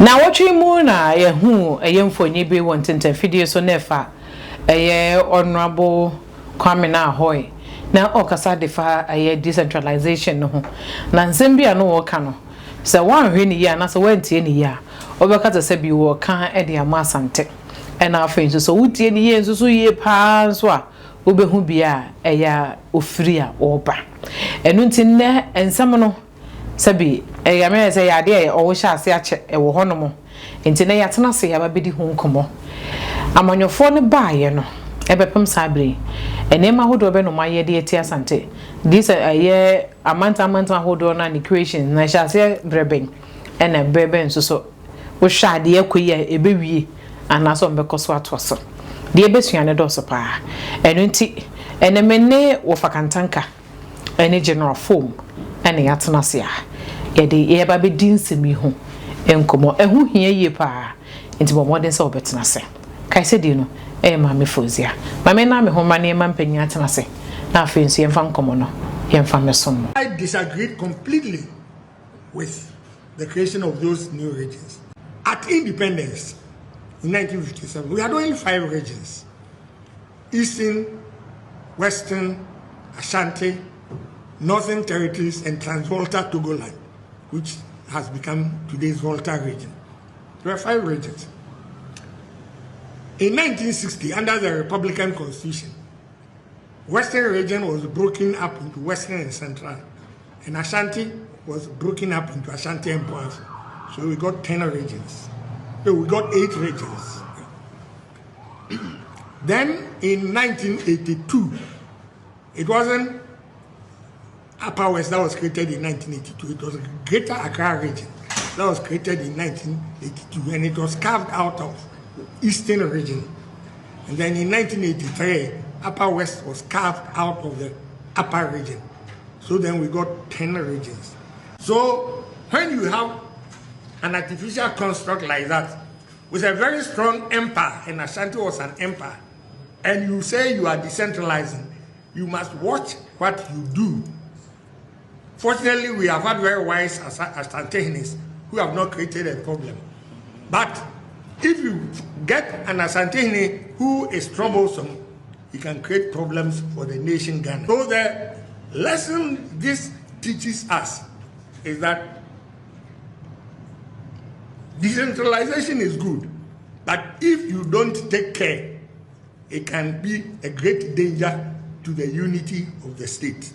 Nnawɔtwe yi mu na yɛhuu ɛyɛ mfonyin bi wɔ ntentanfidie so na ɛfa ɛyɛ Honourable Kwame Nahoi na ɔrekasa de fa ɛyɛ decentralization no ho. Na nsɛm bi a na ɔreka no, sɛ woanhwɛ no yie anaasɛ woantie no yie a, wobɛka te sɛ bi wɔreka de ama Asante. Ɛna afei nso sɛ wotie no yie nso so yie paa nso a, wobɛhu bea a ɛyɛ a ɔfiri a ɔreba. Ɛno nti nnɛ nsɛm no, Sɛbi, ɛyɛ me sɛ ɛyɛ adeɛ a ɔwo hyɛ ase akyɛ ɛwɔ hɔ nom, nti nɛ yɛatena ase yɛaba bɛdi ho nkɔmmɔ. Amanyɔfoɔ no baeɛ no, ɛbɛpem saa berɛ yi, nneɛma ahodoɔ bɛn na wɔn ayɛ de atia Asante? These ɛyɛ amantam amantam ahodoɔ no a ne creations no ɛhyɛ aseɛ berɛ bɛn, ɛna berɛ bɛn nso so wohwɛ a deɛ ɛkɔ yi a ɛbɛwie anaasɛ wɔn bɛkɔ so atoa so? Deɛ yɛbɛsua no dɔɔso paa. Ɛno nti, ɛnɛ me ne Wɔfa Kantanka. ne General Foam na yɛatena ase a yɛde yɛreba abɛdi nsɛm yi ho nkɔmmɔ. Ɛho hia yie paa, nti bɔ mmɔden sɛ wobɛtena ase. Kae sɛ din no yɛ Maame Fauzia. Ma mennan me ho mma nneɛma mpanyin atena ase, na afei nso yɛmfa nkɔmmɔ no yɛmfa mmɛsom mo. I disagreed completely with the creation of those new regions. At independence in 1957, we had only five regions Eastern, Western, Ashanti, Northern Territories, and Transvolta Togoland, which has become today's Volta region. There were five regions. In 1960, under the Republican Constitution, Western region was broken up into Western and Central, and Ashanti was broken up into Ashanti and Boafo. So we got 10 regions. So we got eight regions. Then in 1982, it wasn't Upper West that was created in 1982. It was Greater Accra region that was created in 1982, and it was carved out of Eastern region. And then in 1983, Upper West was carved out of the Upper region. So then we got 10 regions. So when you have an artificial construct like that, with a very strong empire, and Ashanti was an empire, and you say you are decentralizing, you must watch what you do. Fortunately, we have had very wise Asantehenes who have not created a problem. But if you get an Asantehene who is troublesome, he can create problems for the nation Ghana. So the lesson this teaches us is that decentralization is good, but if you don't take care, it can be a great danger to the unity of the state.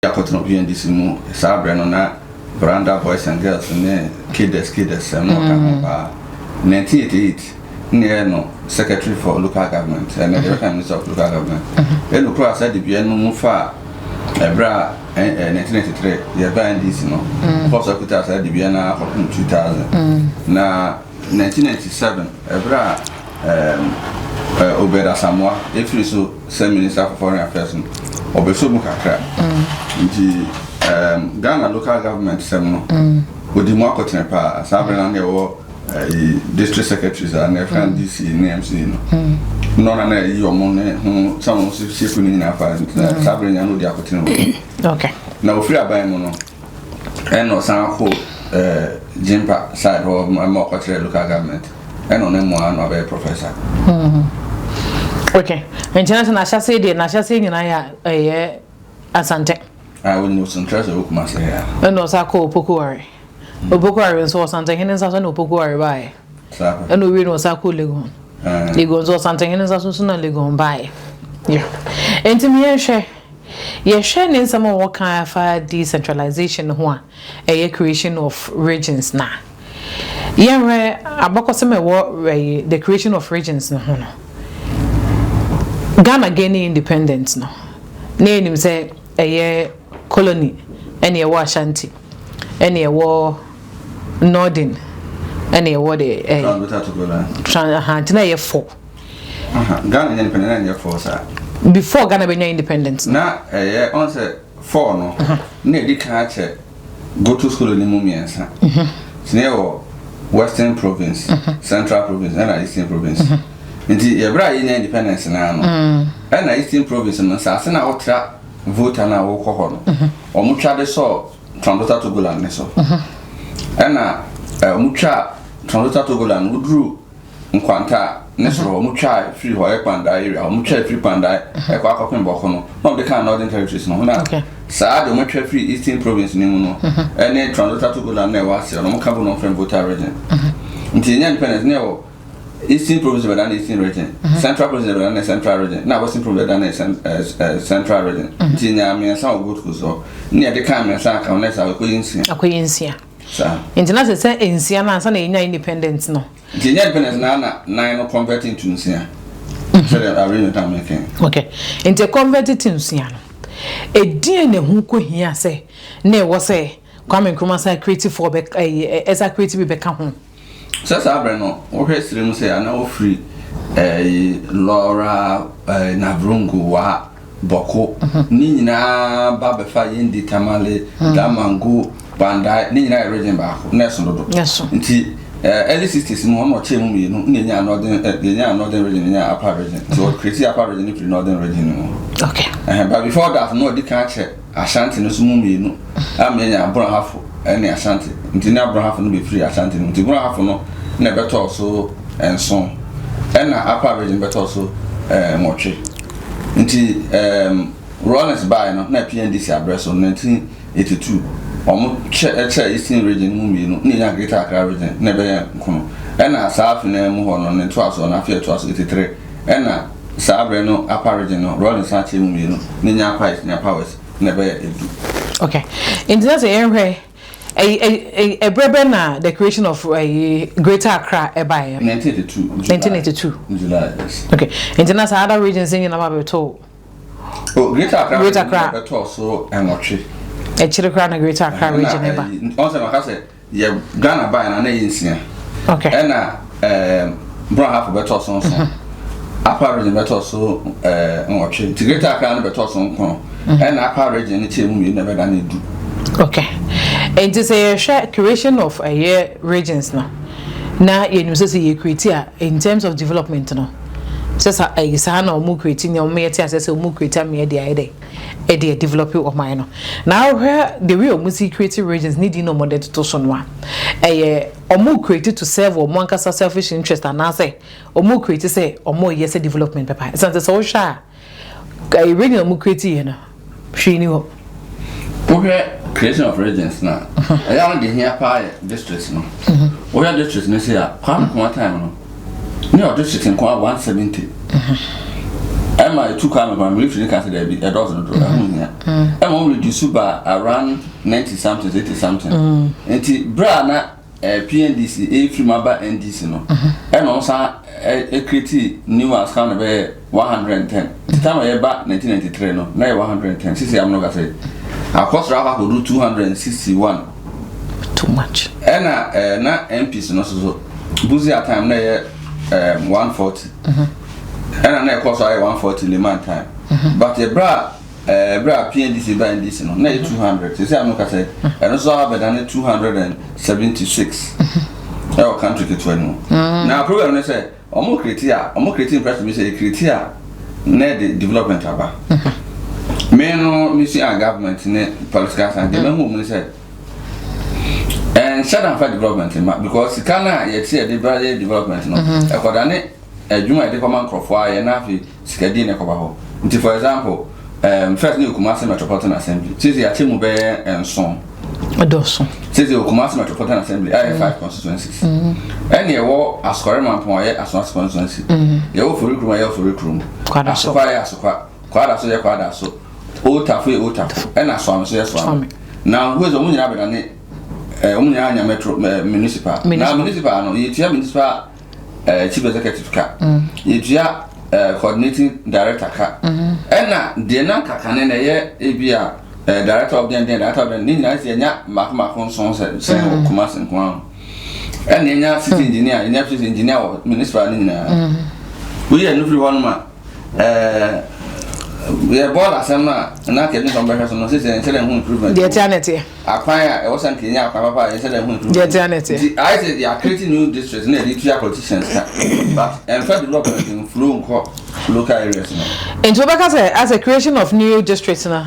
Akɔtena PNDC mu saa berɛ no na Veranda Boys and Girls ne Cadets Cadets ɛno ɔka ho paa. 1988 ne yɛ no Secretary for Local Government ɛnɛ deɛ bɛka Minister of Local Government ɛna okura saa dibea no mu fa ɛberɛ a 1993 yɛba NDC no ɔkɔ so akuta saa dibea no akɔpem 2000 na 1997 ɛberɛ a um, Obed Asamoah efiri so sɛ Minister for Foreign Affairs no ɔbɛsɔ mu kakra nti um, Ghana local government sɛm no ɔdi mu akɔtene paa. Saa berɛ no na ɛwɔ district secretaries a na ɛfra DC ne MC no na ɔna na ɛyi ɔmo ne ho sɛ ɔmo sieku no nyinaa fa nti saa berɛ nyinaa na ɔdi akɔtene wɔ na ɔfiri aban mu no ɛna ɔsan kɔ Jimpa side hɔ ma ɔkɔkyerɛ local government ɛna ɔne mmoa na ɔbɛyɛ professor. Okay, nti na sɛ n'ahyɛseɛ deɛ n'ahyɛseɛ nyinaa yɛ ɛyɛ Asante. A wɔnyɛ Osuntra sɛ ɔwɔ Kumase ha. Ɛna ɔsan kɔ Opokuware. Opokuware nso Ɔsantehene nsa so na Opokuware baeɛ. Ɛna owie no ɔsan kɔ Legon. Legon nso Ɔsantehene nsa so nso na Legon baeɛ. Yeah. Nti mi yɛhwɛ yɛhwɛ ne nsɛm a wɔka afa decentralization ho a ɛyɛ creation of regions na yɛhwɛ abakɔsɛm a ɛwɔ ɛyɛ the creation of regions no ho no. Ghana gaining independence no na yɛnim sɛ ɛyɛ colony ɛna ɛwɔ Ashanti ɛna ɛwɔ Northern ɛna ɛwɔ de ɛyɛ tran aha nti na ɛyɛ four. Ghana nya independence na ɛnyɛ four saa. Before Ghana bɛnya independence. Na ɛyɛ ɔn sɛ four no na ɛdi kan akyɛ go to school no mu mmiɛnsa. Nti na yɛwɔ Western Province, Central Province ɛna Eastern Province. Nti yɛbrɛ a yɛnya independence naa no ɛna Eastern Province no nsaase na wotra Volta no a wokɔ hɔ no ɔmo twa de sɔɔ Trans-Volta Togoland ne so. Ɛna ɔmo twa Trans-Volta Togoland, woduru Nkwanta a ne soro hɔ, ɔmo twa firi hɔ, ɛyɛ Kpandai area, ɔmo twa firi Kpandai ɛkɔ akɔpem Bawku no, na ɔmo de kaa Northern Territories no ho. Na saa de ɔmo twa firi Eastern Province ne mu no ɛne Trans-Volta Togoland na ɛwɔ aseɛ no, ɔmo ka bo na ɔmo frɛ no Volta Region. Nti yɛnya independence ne ɛwɔ Eastern Province bɛda ne Eastern Region, Central Province bɛda ne Central Region, na Western Province bɛda ne Central Region. Nti yɛnya mmiɛnsa wɔ Gold Coast hɔ, ne yɛde kaa mmiɛnsa aka ho na ɛsɛ akɔyɛ 6. Akɔyɛ 6. Saa. Nti na sɛ 6 no ansa na yɛnya independence no. Nti yɛnya independence na 9 no convert into 6 sɛdeɛ arrangement a mɛka. Okay, nti convert to 6 no, ɛdeɛn na ɛho kɔhia sɛ na ɛwɔ sɛ Kwame Nkrumah sa create four bɛ ɛyɛ ɛsa create bi bɛka ho? Sɛ saa berɛ no, wohwɛ sire mu sɛ ana wofiri Lawra, Navrongo, Wa, Bawku ne nyinaa ba bɛfa Yendi, Tamale, Damango, Kpandai ne nyinaa yɛ region baako na ɛso dodo. Ɛso. Nti early 60s mu, ɔno ɔkyɛɛ mu mmienu na yɛnya Northern Region, yɛnya Upper Region. Nti ɔcreate Upper Region ne firi Northern Region no mu. But before that no, ɔdi kan kyɛ Ashanti no so mu mmienu ama yɛnya Brong Ahafo ne Ashanti. Nti ne Brong Ahafo no bɛfiri Ashanti no mu, nti Brong Ahafo no na ɛbɛtɔɔ so 7, ɛna Upper Region bɛtɔɔ so 8. Nti Rawlings baeɛ no na PNDC abrɛ so 1982, ɔmo kyɛ ɛkyɛ Eastern Region mu mmienu na yɛnya Greater Accra Region na ɛbɛyɛ nkono. Ɛna saa afe no mu hɔ no, ne ntoasoɔ no, afe ɛtoa so 83, ɛna saa berɛ no Upper Region no, Rawlings san kyɛ mu mmienu na yɛnya Upper East ne Upper West na ɛbɛyɛ 10. Okay, nti na sɛ yɛnhwɛ ɛyi, ɛbrɛ bɛ na the creation of ɛyi Greater Accra ɛbaeɛ? 1982 July. 1982. July, yes. Okay, nti na saa other regions nyinaa ba bɛtɔ? Oh, Greater Accra. Greater Accra. Bɛtɔɔ so 8. Akyire koraa na Greater Accra Region ɛba. Ɔn sɛ maka sɛ yɛ Ghana baa na yɛ 6. Ɛna Brong Ahafo bɛtɔɔ so 7, Upper Region bɛtɔɔ so 8, nti Greater Accra no bɛtɔɔ so 9, ɛna Upper Region no kyɛɛ mu mmienu na ɛbɛda ne 10. Okay, nti sɛ yɛhwɛ creation of ɛyɛ regions no, na yɛnim sɛ yɛ create a, in terms of development no, sɛ sa ɛyɛ saa na ɔmo create nea ɔmo yɛ te asɛ sɛ ɔmo create ama yɛ de ayɛ dɛ ɛde develop ɔman no. Na ahwɛ the way ɔmo si create regions ne di na ɔmo de toto so no a, ɛyɛ ɔmo create to serve ɔmo ankasa selfish interest anaasɛ ɔmo create sɛ ɔmo yɛ sɛ development pɛpa? Ɛsan sɛ ɔhwɛ a, ɛyɛ region ɔmo create yɛ no, hwee ni hɔ. Wohwɛ creation of regions na ɛyɛ ano de hia paa yɛ districts no. Wohwɛ districts no sɛ a, Kwame Nkrumah time no ne ɔ district nko a 170, ɛma etu Kwame Nkrumah military ne ka sɛ daabi, ɛdɔɔso dodo, ɛho hia, ɛma wɔn reduce ba around 90 something, 80 something. Nti bere a na PNDC efiri mu aba NDC no, ɛna wɔn san ɛcreate new ones kan na bɛyɛ 110. Nti time a yɛba 1993 no, na yɛ 110. Sisi amono ka sɛ akɔsoro akɔ akɔdu 261. Too much. Ɛna na MPs no so Busia time na yɛ 140, ɛna na ɛkɔ so ayɛ 140 Limann time. But ɛbrɛ a ɛbrɛ a PNDC ba NDC no, na yɛ 200. Sisi amono ka sɛ ɛno nso abɛda ne 276 ɛwɔ country ketewa no mu. Na problem ne sɛ ɔmo create a, ɔmo create impression bi sɛ create a na ɛde development aba. Me no, me si a government ne political science deɛ, mehu mu ne sɛ ɛnhyɛ da nfa development ma, because sika no a yɛte yɛde bra yɛ development no, ɛkɔda ne adwuma a yɛde kɔma nkurɔfoɔ a yɛ na afei sikadie ne ɛkɔba hɔ. Nti for example, first ne yɛ Kumasi Metropolitan Assembly, sisi yɛakyɛ mu bɛyɛ 7. Ɛdɔɔso. Sisi yɛ Kumasi Metropolitan Assembly a yɛ five constituencies, ɛne ɛwɔ Asokore Mampɔn a yɛ Asonase constituency, yɛwɔ Forikrom a yɛ Forikrom. Kwadaso. Asokwa yɛ Asokwa, Kwadaso yɛ Kwadaso, Otafo yɛ Otafo, ɛna Suame so yɛ Suame. Suame. Na wo sɛ ɔmo nyinaa bɛda ne ɔmo nyinaa nya metro municipal. Na Municipal. Municipal no, yɛtua municipal chief executive ka, yɛtua coordinating director ka, ɛna deɛ na nkakane na ɛyɛ ebi a director of den den, director of den ne nyinaa sɛ yɛnya mako mako 7 sɛ wɔ Kumasi nko ara, ɛna yɛnya city engineer, yɛnya city engineer wɔ municipal ne nyinaa. Woyɛ no firi hɔ nom a, yɛ bɔɔl asɛm no a na kɛbi nsɔn bɛhwɛ so no, sisi nkyɛn dɛ ho improvement. Deɛ tia ne teɛ. Akwan a ɛwɔ sɛ nkenya akwan papa a yɛsɛ dɛ ho improvement. Deɛ tia ne teɛ. Nti ayɛ sɛ yɛ create new district na yɛde tua politicians ka, but ɛnfa development nflow nkɔ local areas no. Nti wobɛka sɛ as a creation of new districts na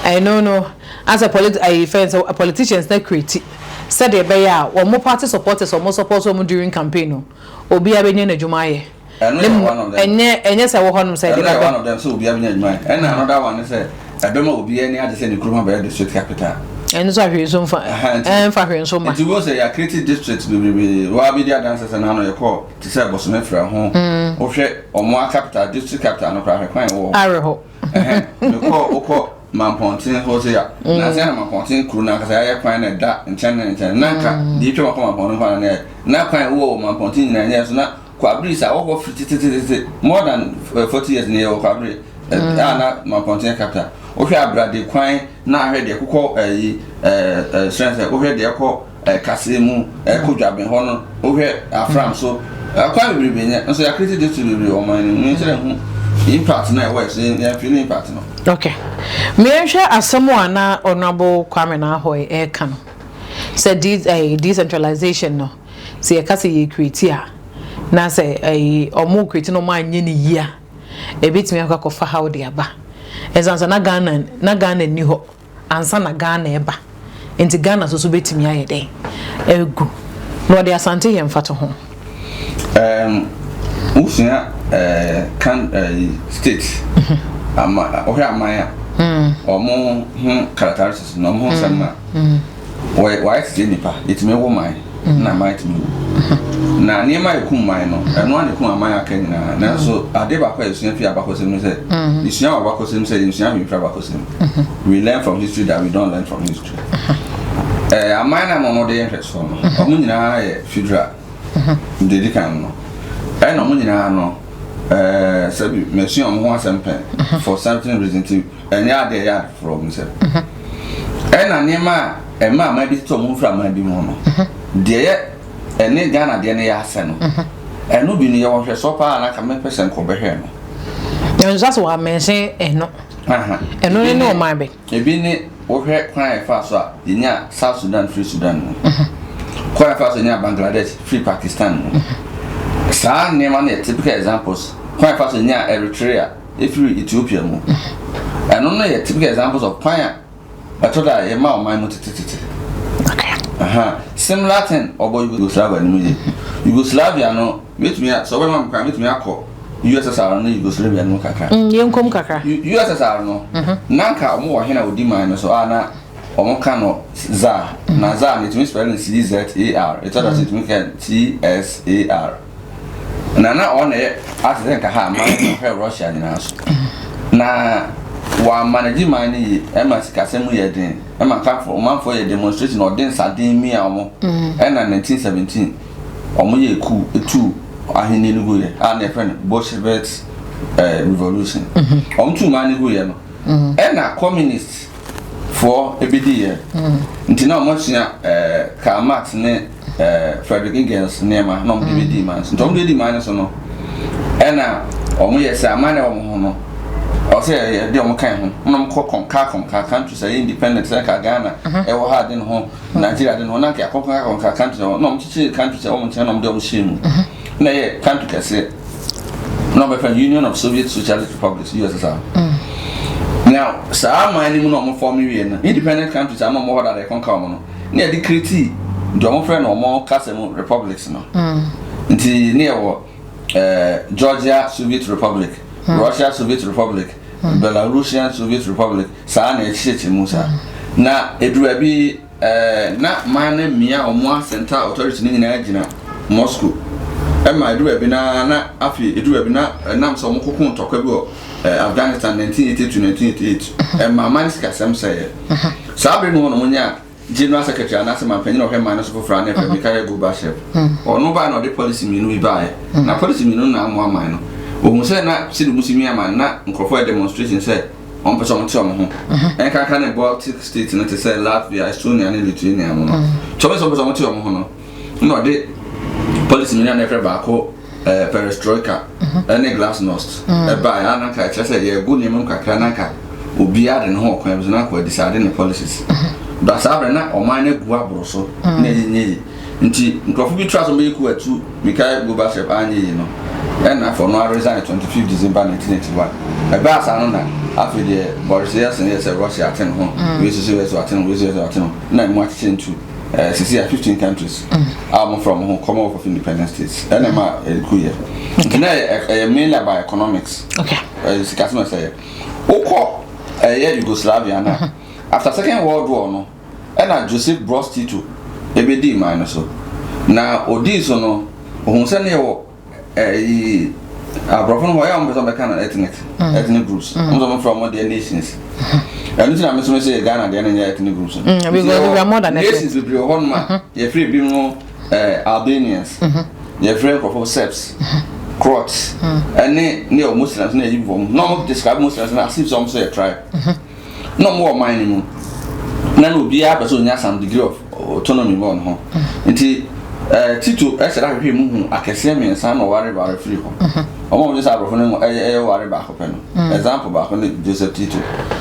Ɛno no, asɛ polit ayi fɛn sɛ politicians na create sɛdeɛ ɛbɛyɛ a wɔn party supporters wɔn support wɔn during campaign no, obiara bɛnya n'adwuma ayɛ. Ɛno yɛ one of them. Ɛnyɛ sɛ ɛwɔ hɔnom sɛ ɛde Ɛno yɛ bɛba. One of them sɛ obiara bɛnya adwuma ayɛ. Ɛna another one ne sɛ ɛbɛma obiara ani agye sɛ ne kurom abɛyɛ district capital. Ɛno nso ahwɛ nso mfa ɛmfa hwee nso ma. Nti wo sɛ yɛ create district bebrebe waa bi di adanse sɛ n'ano yɛ kɔ te sɛ Bosome Frɛ ho. Wohwɛ ɔmo a capital, district capital no koraa, hwɛ kwan wɔ. Awerɛhɔ. Ɛhɛn, mekɔ wokɔ Mampɔnten hɔ sɛ ya na sɛ na Mampɔnten kuro no ankasa yɛayɛ kwan na ɛda nkyɛn ne nkyɛn na nka deɛ ɛtwa makɔ Mampɔn no kwan no na kwan wɔ wɔ Mampɔnten nyinaa nyɛ so na Kwabere sa wɔ hɔ firi tetetete more than 40 years ne yɛwɔ Kwabere a na Mampɔnten yɛ capital. Wohwɛ Abrade kwan na ahwɛ deɛ kokɔ ɛyi ɛɛ srɛn sɛ wohwɛ deɛ ɛkɔ ɛkase mu ɛkɔ Dwaben hɔ no, wohwɛ Afram so ɛkwan bebrebe nyɛ nso yɛa create district bebree wɔ ɔman no mu nkyerɛ ho impact na ɛwɔ ɛso, yɛn feel impact no. Okay, mmiɛnhwɛ asɛm a na Honourable Kwame Nahoi ɛreka no sɛ de decentralization no, sɛ yɛka sɛ yɛ create a na sɛ ɛɛ ɔmo create no, ɔmo anyɛ ne yie a, ebitumi akɔ akɔfa haw de aba. Ɛsan sɛ na Ghana ni hɔ ansa na Ghana ɛba, nti Ghana nso so bɛtumi ayɛ dɛn egu na ɔde Asante yɛ mfato ho. Wosua kan state ama wohwɛ aman a ɔmo ho characteristics na ɔmo ho nsɛm na wɔayɛ tete nipa yɛtumi wo man na man tumi wu na nneɛma a ɛkum man no, ɛno a na ɛkum aman aka nyinaa. Nanso ade baako a yɛsua fi abakɔsɛm no sɛ yɛsua wɔ abakɔsɛm sɛ yɛnsua hwee firi abakɔsɛm. We learn from history that we don't learn from history. Aman na mo no de yɛ nhwɛsoɔ no, ɔmo nyinaa yɛ federal deɛ di kan no, ɛna ɔmo nyinaa no sɛbi mɛsua ɔmo ho asɛm pɛn for certain reason, ti ɛnyɛ adeɛ ɛyɛ ade foforɔ ɔmo sɛ ɛna nneɛma a ɛma aman bi tete ɔmo ho firi aman bi mu no deɛ yɛ ɛne Ghana deɛ no yɛ asɛ no, ɛno bi no yɛwɔ nhwɛsoɔ paa na ka mɛpɛ sɛ nkɔbɛhwɛ no. Ɛnso asɛ wɔ amɛnhyɛn ɛno ɛno ne ɔman bɛ. Ebi ne wohwɛ kwan a yɛfa so a yɛnya South Sudan firi Sudan mu, kwan a yɛfa so yɛnya Bangladesh firi Pakistan mu. Saa nneɛma no yɛ typical examples. Kwan a yɛfa so yɛnya Eritrea efiri Ethiopia mu, ɛno no yɛ typical examples of kwan a ɛtɔ da a yɛma ɔman mu tetetete. Similar thing ɔbɔ Yugoslavia no mu yie. Yugoslavia no metumi sɛ ɔbɛma mi kwan, metumi akɔ USSR ne Yugoslavia no mu kakra. Yɛn nkɔm kakra. USSR no nanka ɔmo wɔ hene a odi man no so a na ɔmo ka no Tsar, na Tsar no etumi spell no C Z A R, ɛtɔ da so etumi ka Tsar, na ɔno yɛ ate sɛ nka ha aman no hwɛ Russia nyinaa so na wɔamanagye man no yie, ɛma sikasɛm mu yɛ den, ɛma nkanfo ɔmanfoɔ yɛ demonstration, ɔde nsaden mia ɔmo. Ɛna 1917 ɔmo yɛ coup etu ahenni no gu yɛ a na yɛfrɛ no Bolshevik revolution. Ɔmo tu man no gu yɛ no, ɛna communist foɔ ebedi yɛ, nti na ɔmo asua Karl Marx ne Frederick Engels nneɛma na ɔmo de bedi man so. Nti ɔmo de di man no so no, ɛna ɔmo yɛ sɛ aman na ɛwɔ ho no ɔsɛ yɛde ɔmo kan ho na ɔmo kɔ conquer countries a ɛyɛ independent sɛ nka Ghana ɛwɔ ha de ne ho, Nigeria de ne ho, na nka akɔ conquer countries ɛwɔ na ɔmo kyekyere countries ɛwɔ ɔmo nkyɛn na ɔmo de ɔmo hyɛ mu na ɛyɛ country kɛseɛ na ɔmo bɛfrɛ Union of Soviet Socialist Republics, USSR. Now saa aman no mu na ɔmo form wie no, independent countries ama ɔmo hɔ dada ɛ conquer ɔmo no na yɛde create deɛ ɔmo frɛ no ɔmo kasa mu republics no. Nti ne yɛwɔ Georgia Soviet Republic, Russia Soviet Republic, Belarusian Soviet Republic. Saa na ɛkyekyɛ mu saa na eduru bi na man no mmea ɔmo a central authority no nyinaa gyina Moscow. Ɛma eduru baabi na afei eduru baabi na ɛnam sɛ ɔmo koko ntɔkwa bi wɔ Afghanistan 1980 to 1988, ɛma aman sikasɛm sɛeɛ. Saa abiri no hɔ na ɔmo nya general secretary anaasɛ mampanyin a ɔhwɛ man no so foforɔ a na ɛfɛ Mikhail Gorbachev. Ɔno baa na ɔde policy mmienu bi baeɛ, na policy mmienu na amoa man no. Ohun sɛ na sɛde mu si mi ama na nkurɔfoɔ yɛ demonstration sɛ wɔn pɛ sɛ wɔn te wɔn ho ɛnkanka ne Baltic state no te sɛ Latvia, Estonia ne Lithuania mu no tí wɔn sɛ wɔn pɛ sɛ wɔn te wɔn ho no, na ɔde policy mmienu a na ɛfrɛ baako perestroika ɛne glasnost ɛbaa yɛ ananka ɛkyerɛ sɛ yɛgu nneɛma mu kakra nanka obiara de ne ho ɔkwan bi so nanka ɔde saa de ne policies ba. Saa abirɛ na ɔman no agu aboro so na ɛyɛ nye yi, nti nkurɔfo bi tura so bɛyɛ coup atu Mikhail Gorbachev anyɛ yi no, ɛna afɔ no resign 25 December 1981. Ɛbaa saa no na Afei deɛ Boris Yeltsin yɛ sɛ Russia ate ne ho, wei nso sɛ US ate ne ho, wei nso US ate ne ho, na emu akyekyɛ into sisi a 15 countries a wɔn frɛ wɔn ho Commonwealth of Independent States, ɛna ɛma ɛku yɛ. Nti na ɛyɛ mainly about economics. Ɛyɛ sikasɛm ɛsɛ yɛ. Wokɔ ɛyɛ Yugoslavia na after Second World War no, ɛna Josip Broz Tito ebedii man no so. Na odii so no, ohun sɛ ne yɛwɔ ɛyi aborɔfo no hɔ yɛ a wɔn pɛ sɛ wɔbɛka no ethnic groups, wɔn sɛ wɔn frɛ wɔn deɛ nations. Ɛno ti na mi nso mi sɛ Ghana deɛ no nyɛ ethnic groups no. Because we are more than nations bebree wɔ hɔnom a yɛfrɛ bi mu Albanians, yɛfrɛ nkurɔfoɔ Serbs, Croats, ɛne ne yɛ Muslims na yɛyi wɔn na wɔn describe Muslims na as if sɛ wɔn nso yɛ tribe na wɔn wɔ ɔman no mu, na obiara pɛ sɛ onya some degree of autonomy wɔ ne ho. Nti Tito ɛsɛ dɛ ahwehwɛ mu hu akɛseɛ mmiɛnsa na ɔware ware firi hɔ. Wɔn a wɔn sɛ aborɔfo no mu ɛyɛ ware baako pɛ no, example baako ne Joseph Tito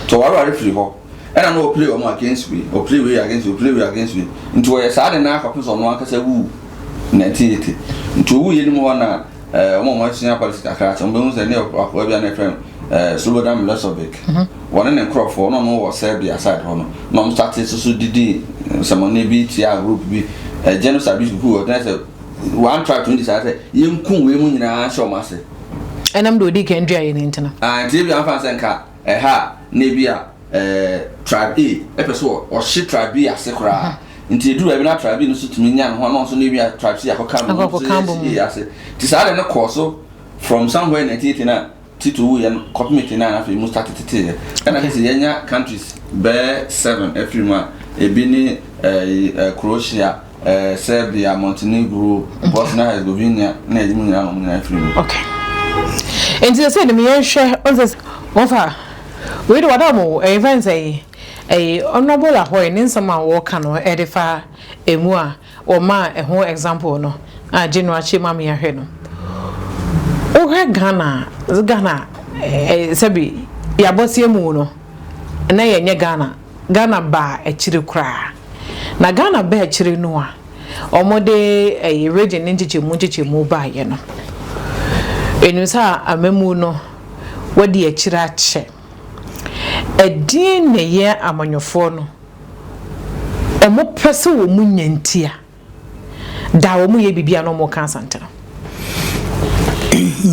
to ɔware ware firi hɔ, ɛna na ɔplay wɔn against wei, ɔplay wei against wei, ɔplay wei against wei. Nti wɔyɛ saa de na akɔpem sɛ ɔno ankasa wu 1980. Nti owu yɛ no mu hɔ na wɔn a wɔn asua politics kakra kyɛ wɔn bɛhu sɛ ne akoa bi a na yɛfrɛ no Slobodan Milosevic, wɔne ne nkurɔfoɔ na ɔno wɔ Serbia side hɔ no, na wɔn start soso didi nsɛmɔne bi tia group bi, genocide bi kuku wɔ tɛnɛ sɛ one tribe to decide sɛ yɛnku wei mu nyinaa hyɛ wɔn ase. Ɛnam de odi kan dua yɛ ne ntina. Ah, nti ebi anfa sɛ nka ɛha na ebi a tribe A ɛpɛ so ɔhye tribe B ase koraa. Nti eduru baabi na tribe B no so tumi nya ne ho, na ɔnso na ebi a tribe C akɔka no akɔka nso bɔ mu. yɛ ase. Nti saa de no kɔɔ so from somewhere in 1980 na Tito wu yɛ no kɔpem 89. Afei mu start tete yɛ, ɛna sɛ yɛnya countries bɛɛ seven afiri mu a ebi ne Croatia, Serbia, Montenegro, Bosnia Herzegovina, na ɛyi mu nyinaa na wɔn nyinaa afiri mu. Okay, nti sɛ ne yɛnhwɛ ɔnsɛ wɔfa wei de wada mo ɛyɛ fɛn sɛ yi ɛyɛ Honourable Ahwoi ne nsɛm a wɔka no ɛde fa emu a wɔma ɛho example no a General akyɛ mu ameyɛhwɛ no. Wohwɛ Ghana sɛbi yɛabɔseɛ mu no na yɛnyɛ Ghana baa akyire koraa, na Ghana baa akyire no a wɔde ɛyɛ region ne nkyekyɛmu baayɛ no, ɛnim sɛ amamu no wɔde akyire akyɛ. Ɛdeɛn na ɛyɛ amanyɔfoɔ no wɔn pɛ sɛ wɔn nya ntia da wɔn yɛ biribi a na wɔn ka Asante no?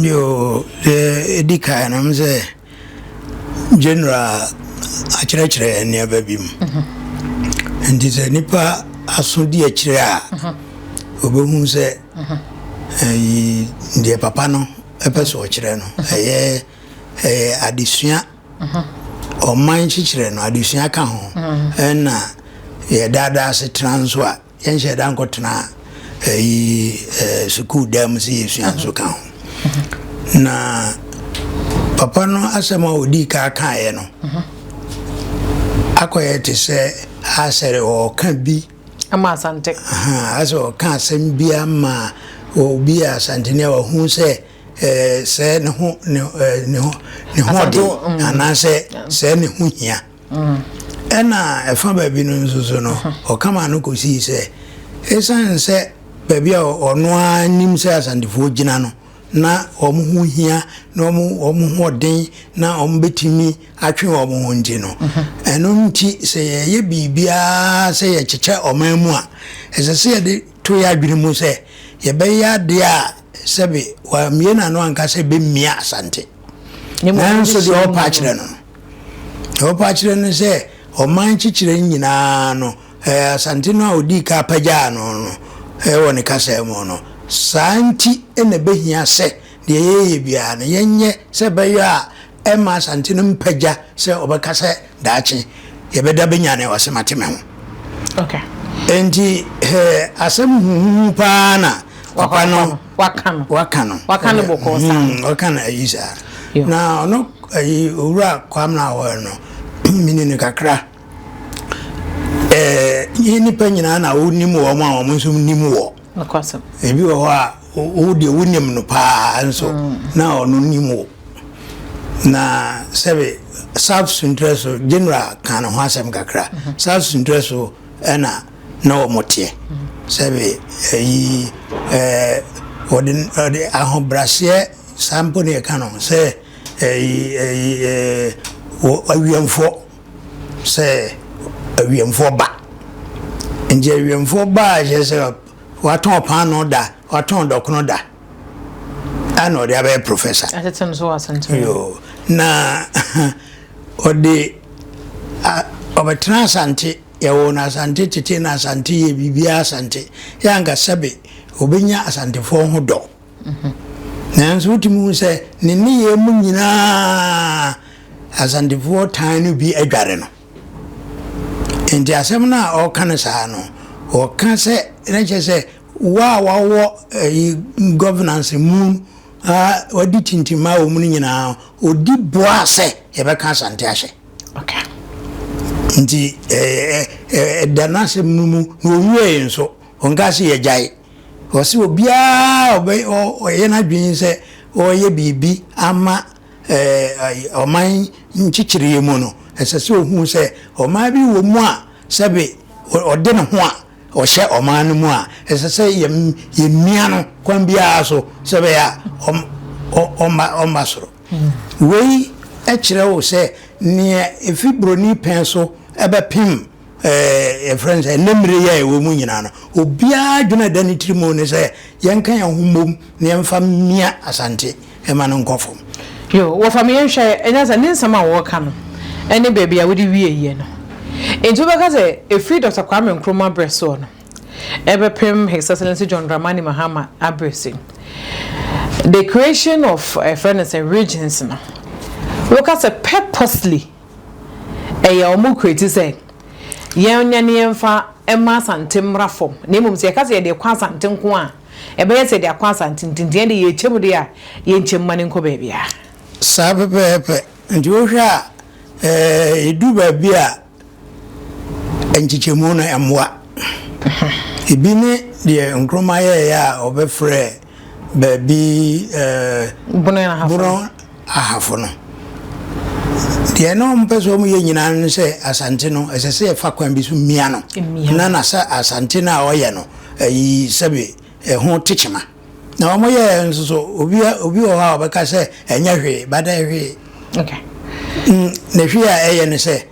Yo, deɛ ɛdi kan no sɛ General akyerɛkyerɛ nneɛma bi mu. Nti sɛ nipa aso di akyire a, obɛhu sɛ ɛyi deɛ papa no ɛpɛ sɛ ɔkyerɛ no ɛyɛ adesua. Ɔman kyekyerɛ no, adesua ka ho, ɛna yɛdaadaa asetena nso a yɛnhyɛ da nkɔtena ɛyi sukuu dan mu sɛ yɛsua nso ka ho. Na papa no asɛm a ɔdii ka kaeɛ no akɔyɛ te sɛ asɛre ɔɔka bi ama Asante. Asɛ ɔka asɛm bi ama obi a Asantene a wahu sɛ sɛ ne ho ne ho ɔden anaasɛ sɛ ne ho hia. Ɛna ɛfa baabi no nso so no, ɔka ma no kɔsii sɛ ɛsiane sɛ baabi a ɔno ara nim sɛ Asantefoɔ gyina no na wɔn ho hia na wɔn ho ɔden na wɔn bɛtumi atwe wɔn ho nti no, ɛno nti sɛ yɛyɛ biribiara sɛ yɛkyekyɛ ɔman mu a, ɛsɛ sɛ yɛde to yɛ adwene mu sɛ yɛbɛyɛ adeɛ a sɛbe wammie n'ano anka sɛ bɛmmia Asante. Nanso deɛ ɔpa akyerɛ no, deɛ ɔpa akyerɛ no sɛ ɔman kyekyerɛ nyinaa no, Asante no a ɔdii ka apagyaa no ɛwɔ ne kasa mu no, saa nti na ɛbɛhia sɛ deɛ yɛyɛ biara no yɛnyɛ sɛ ɛbɛyɛ a ɛma Asante no mpagya sɛ ɔbɛka sɛ daakye yɛbɛda bɛnya ne ɔsɛ mate me ho. Enti asɛm huhuhu paa na papa no waka no. Waka no. Waka no bɔkɔɔ saa. Waka no ayi saa. Na ɔno ayi Owura Kwamina hɔ no, mini no kakra. Yɛ nipa nyinaa na wonim wɔn a wɔn nso nim wɔ. Ebi wɔ hɔ a wo deɛ wonim no paa nso na ɔno nim wo. Na sɛbe South Suntrɛ so, General ka ne ho asɛm kakra. South Suntrɛ so ɛna na wɔn teɛ. Sɛbe ɛyi wɔde ahobraseɛ saa mpo ne yɛka no sɛ ɛyi ɛyi ɛɛ wɔ awiɛmfoɔ sɛ awiɛmfoɔ ba. Nti awiɛmfoɔ ba a kyerɛ sɛ watɔn paanoo da, watɔn dɔkono da, ɛna ɔde abɛyɛ professor. Atete no so wɔ Asante mu. Yoo, na ɔde ɔbɛtena Asante, yɛwoo no Asante, tetee no Asante, yɛ biribiara Asante. Yɛ anka sɛbe ɔbɛnya Asantefoɔ ho dɔ. Nanso wotumi hu sɛ ne nneyɛɛ mu nyinaa Asantefoɔ tan no bi adware no. Nti asɛm no a ɔka no saa no, ɔka sɛ na kyerɛ sɛ wo a wawɔ ɛyi governance mu a wadi tintimma wɔ mu no nyinaa ɔdi boa sɛ yɛbɛka Asante ahyɛ. Okay. Nti ɛda n'asɛm no mu na ɔwiee nso ɔnka sɛ yɛgyae. Ɔse obiara a ɔyɛ n'adwene sɛ ɔreyɛ biribi ama ɔman nkyekyereɛ mu no, ɛsɛ sɛ ɔhu sɛ ɔman bi wɔ mu a sɛbe ɔde ne ho a ɔhyɛ ɔman no mu a, ɛsɛ sɛ yɛmia no kwan biara so sɛ ɛbɛyɛ a ɔmma soro. Wei kyerɛ wo sɛ nea ɛfi buroni pɛn so bɛpem yɛfrɛ no sɛ ɛnnɛ mmere yi a yɛwɔ mu nyinaa no, obiara adwene a ɛda ne tiri mu ne sɛ yɛnka yɛn ho mmom na yɛmfa mmia Asante mma no nkɔ fam. Yo, wɔfa me yɛnhwɛ, ɛnyɛ sɛ ne nsɛm a wɔreka no ne baabi a wode wieeɛ no. Enti wobɛka sɛ ɛfiri Dɔkta Kwame Nkrumah berɛ soɔ no ɛbɛpem His Excellency John Dramani Mahama aberɛ so yi, the creation of yɛfrɛ no sɛ regions no, woka sɛ purposely ɛyɛ wɔn create sɛ yɛnyɛ ne yɛmfa mma Asante mmra fam, na mmom sɛ yɛka sɛ yɛde rekɔ Asante nko a, ɛbɛyɛ sɛ yɛde akɔ Asante nti, nti yɛn de yɛrekyɛ mu deɛ a, yɛnkyɛ mu ma no nkɔ baabiara. Saa pɛpɛɛpɛ. Nti wohwɛ a, ɛdu baabi a nkyekyɛmu no mmoa. Ebi ne deɛ Nkrumah yɛeɛ a ɔbɛfrɛɛ baabi Bono Ahafo no. Deɛ na wɔpɛ sɛ wɔyɛ nyinaa ne sɛ Asante no, ɛsɛ sɛ yɛfa kwan bi so mia no. Na na sɛ Asante no a ɔyɛ no, ayi sɛbe ɛho te kyema. Na wɔyɛɛ nso so, obi obi wɔ hɔ a ɔbɛka sɛ ɛnyɛ hwee, but ɛyɛ hwee. Okay. Mm, na hwee a ɛyɛ ne sɛ,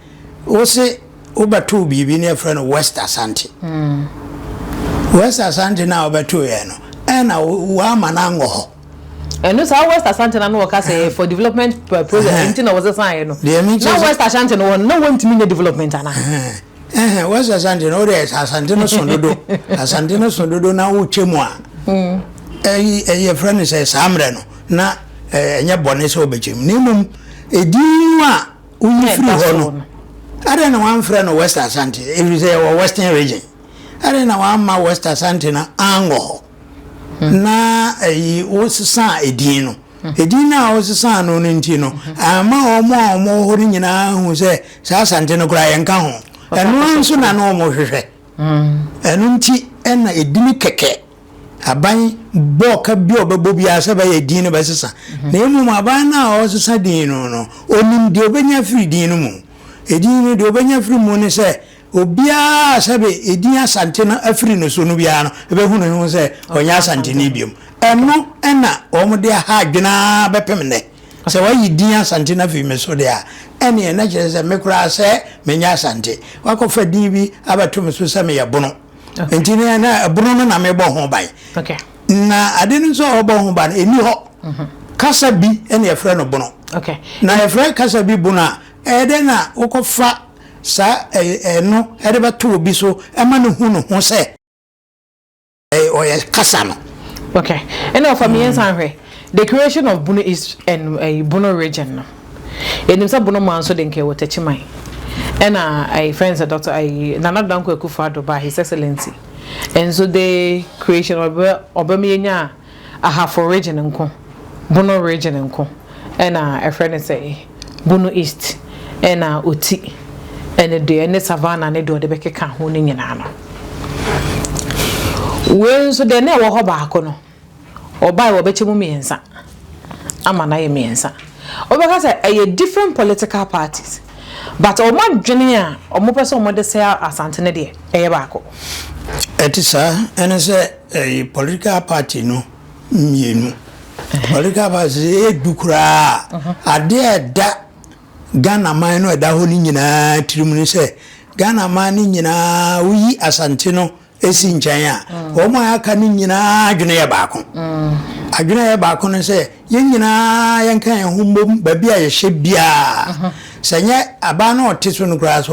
wose wobɛtoo biribi ne yɛfrɛ no West Asante. Mm. West Asante no a wobɛtoo yɛ no, ɛna woama no angɔ hɔ. Ɛno saa West Asante na no wɔka sɛ for development project nti na wɔsesa yɛ no. Na West Asante no wɔn na wɔntumi nyɛ development ana. Ɛhɛn West Asante no wode Asante no so dodo Asante no so dodo na wotwa mu a ɛyi ɛyɛ frɛ no sɛ saa mmerɛ no na ɛnyɛ bɔne sɛ wobɛkyɛ mu na mmom edin no a woyi firi hɔ no adɛn na wɔamfrɛ no West Asante ɛfiri sɛ yɛwɔ Western region adɛn na wɔamma West Asante no angɔ hɔ na ɛyi wosesaa edin no. Edin no a wosesaa no no nti no, amma wɔn a wɔwɔ hɔ no nyinaa anhu sɛ saa Asante no koraa yɛnka ho. Ɛno ara nso na na wɔhwehwɛ. Ɛno nti na edin kɛkɛ, aban bɔɔ ka bi a ɔbɛbɔ biara sɛ ɛbɛyɛ edin no bɛsesa. Na mmom aban no a ɔresesa din no no, onim deɛ ɔbɛnya afiri din no mu. Edin no, deɛ ɔbɛnya afiri mu ne sɛ Obiara a sɛbe edin Asante no afiri ne so no biara no bɛhu ne ho sɛ ɔnyɛ Asanteni biom. Ɛno na wɔde aha adwene ara bɛpem nnɛ. Sɛ wɔayi din Asante no afiri me so deɛ a, ɛnneɛ na kyerɛ sɛ me koraa sɛ menyɛ Asante. Wɔakɔfa din bi abɛto me so sɛ meyɛ Bono. Nti no na Bono no na mebɔ ho ban. Na ade no nso a wɔbɔ ho ban no, ɛnni hɔ. Kasa bi na yɛfrɛ no Bono. Na yɛfrɛ kasa bi Bono a, ɛyɛ dɛn na wokɔfa saa ɛno de bɛto obi so ma no hu ne ho sɛ ɔyɛ kasa no. Okay. Ɛna ɔfa mi yɛn hwɛ the creation of Bono East and uh, Bono region no. Yɛnim sɛ Bono man nso de nka ɛwɔ Techiman. Ɛna ɛyɛ friends Dr. ɛyi Nana Dankwa Akufo-Addo ba His Excellency. Nso the creation ɔbɛ ɔbɛm yɛnya Ahafo region nko, Bono region nko ɛna ɛfrɛ no sɛ Bono East ɛna Oti ɛne deɛ ɛne Savannah ne deɛ ɔde bɛkeka ho no nyinaa no. Wei nso deɛ na ɛwɔ hɔ baako no, ɔbae wɔbɛkyɛ mu mmiɛnsa ama no ayɛ mmiɛnsa. Wobɛka sɛ ɛyɛ different political parties but wɔn adwene a wɔpɛ sɛ wɔde sɛe Asante no deɛ ɛyɛ baako. Ɛte saa, ɛne sɛ ɛyɛ political party no mmienu. Political party sɛ ɛyɛ du koraa a, adeɛ a ɛda Ghana man no a ɛda hɔ no nyinaa tirim ne sɛ, Ghana man no nyinaa woyi Asante no si nkyɛn a, wɔn a aka no nyinaa adwene yɛ baako. Adwene a ɛyɛ baako no sɛ yɛn nyinaa yɛnka yɛn ho mmom baabi a yɛhyɛ biara. Sɛ nyɛ aban no a ɔte so no koraa sɛ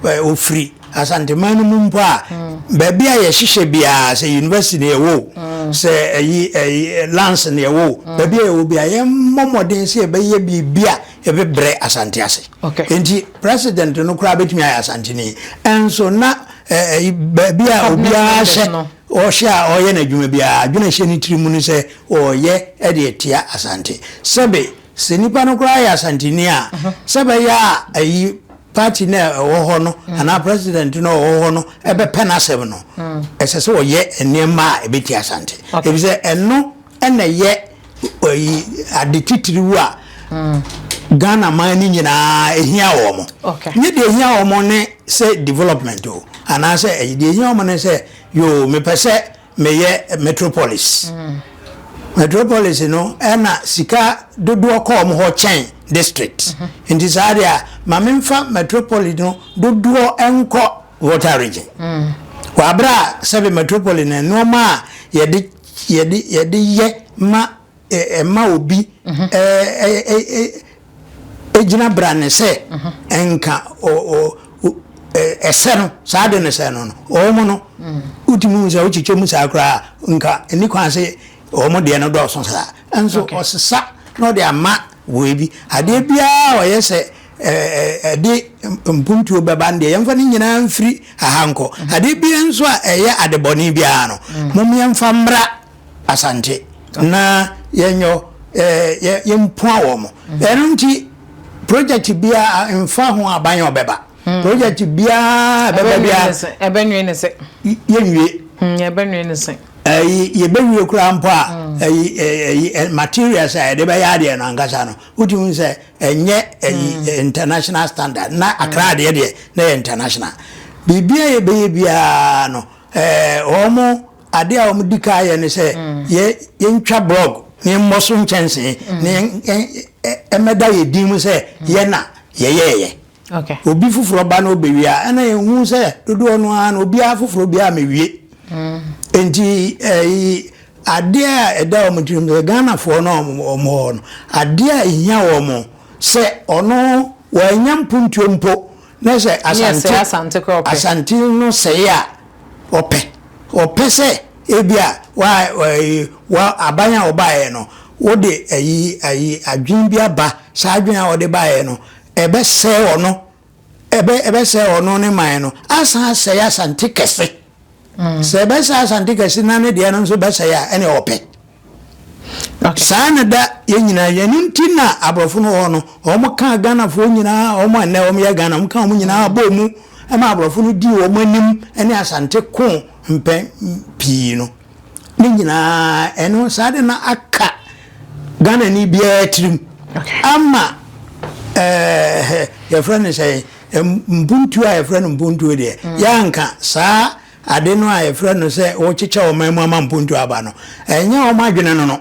ɔyɛ ofiri Asanteman no mu mpo a, baabi a yɛhyehyɛ biara sɛ university na yɛwɔ o, sɛ ɛyi ɛyi lands na yɛwɔ o, baabi a yɛwɔ biara yɛmmɔ mmɔden sɛ yɛbɛyɛ biribi a yɛbɛbrɛ Asante ase. Nti president no koraa bɛtumi ayɛ Asanteni. Nso na ɛyi baabi a obiara hyɛ ɔhyɛ a ɔyɛ n'adwuma biara adwene hyɛ ne tiri mu no sɛ ɔyɛ de atia Asante. Sɛbe sɛ nipa no koraa yɛ Asanteni a, sɛ bɛyɛ a ɛyi party no a ɛwɔ hɔ no anaa president no a ɔwɔ hɔ no ɛbɛpɛ n'asɛm no, ɛsɛ sɛ ɔyɛ nneɛma a ɛbɛtia Asante. Efisɛ ɛno ɛna ɛyɛ ɛyi ade titiriw a Ghana man no nyinaa ehia wɔn. Nye deɛ ehia wɔn ne sɛ development o anaasɛ ɛyi deɛ ehia wɔn ne sɛ yoo mepɛ sɛ meyɛ metropolis. Metropolis no ɛna sika dodoɔ kɔ wɔn hɔ kyɛn district. Nti saa deɛ a ma memfa metropolis no dodoɔ nkɔ Volta Region. Wɔ abere a sɛbe metropolis no nneɛma a yɛde yɛde yɛde yɛ ma ɛma obi ɛgyina bra ne sɛ nka ɛsɛ no saa de no sɛ no no wɔn no wotumi hu sɛ wokyekyɛ mu saa koraa nka ɛni kwan sɛ wɔn deɛ no dɔɔso saa nso ɔsesa na ɔde ama wɔ bi adeɛ biara ɔyɛ sɛ ɛde mpuntuo bɛba no deɛ yɛmfa no nyinaa mfiri aha nkɔ adeɛ biara nso a ɛyɛ adebɔne biara no mom yɛmfa mmra Asante na yɛnyɔ yɛmpoa wɔ mo. Ɛno nti project biara mfa ho aban a ɔbɛba. Project biara ɛbɛba biara. Ɛbɛnwe ne se. Yɛnwie. Ɛbɛnwe ne se. Ɛyi yɛbɛwie koraa mpo a ɛyi ɛyi materials a yɛde bɛyɛ adeɛ no ankasa no wotumi sɛ ɛnyɛ ɛyi international standard na Accra adeɛ deɛ na yɛ international. Biribiara yɛbɛyɛ biara no ɛɛ wɔn Ade a wɔdi kan yɛ ne sɛ yɛ yɛntwa blɔg na yɛmmɔ so nkyɛnsee na yɛn ɛmmɛda yɛn din mu sɛ yɛn na yɛyɛeɛ. Obi foforɔ ba na ɔbɛwie a, ɛna yɛhu sɛ dodoɔ no ara no obiara foforɔ biara mmɛwie. Nti ɛyi adeɛ a ɛda wɔn tirim sɛ Ghanafoɔ no a wɔn wɔ hɔ no, adeɛ a ɛhia wɔn sɛ ɔno wɔanya mpuntuo mpo na sɛ Asante Asante no sɛe a Ɔpɛ. Ɔpɛ sɛ ebia wa ɛyi wa aban a ɔbaeɛ no, wode ayi ayi adwene bi aba, saa adwene a ɔde baeɛ no, ɛbɛsɛe ɔno, ɛbɛ ɛbɛsɛe ɔno ne man no, asan asɛe Asante kɛse. Sɛ ɛbɛsɛe Asante kɛse na ne deɛ no nso bɛsɛe a, ɛne ɔpɛ. Saa na da yɛn nyinaa yɛn no nti na aborɔfo no wɔ hɔ no wɔn ka Ghanafoɔ nyinaa wɔn a nnɛ wɔn yɛ Ghana wɔn ka wɔn nyinaa bɔɔ mu ma aborɔfo no dii wɔn anim ne Asante ko mpɛn pii no ne nyinaa ɛno saa de na aka Ghana ni biara tirim ama ɛɛ yɛfrɛ no sɛ mpuntuo a yɛfrɛ no mpuntuo deɛ yɛanka saa Ade no a yɛfrɛ no sɛ wɔrekyekyɛ ɔman mu ama mpontu aba no, ɛnyɛ wɔn adwene no no.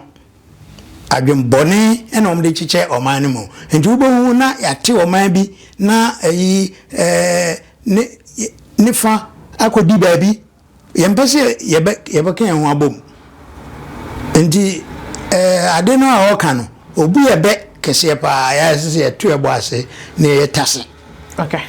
Adwemmɔne na wɔde kyekyɛ ɔman no mu. Nti wobɛhu na yɛate ɔman bi na ayi ɛɛ ne ne fa akɔdi baabi. Yɛmpɛ sɛ yɛbɛ yɛbɛka yɛn ho abom. Nti ɛɛ ade no a wɔka no, obu yɛ bɛ kɛseɛ paa. Yɛayɛ sɛ yɛto yɛbɔ ase na yɛtase. Okay.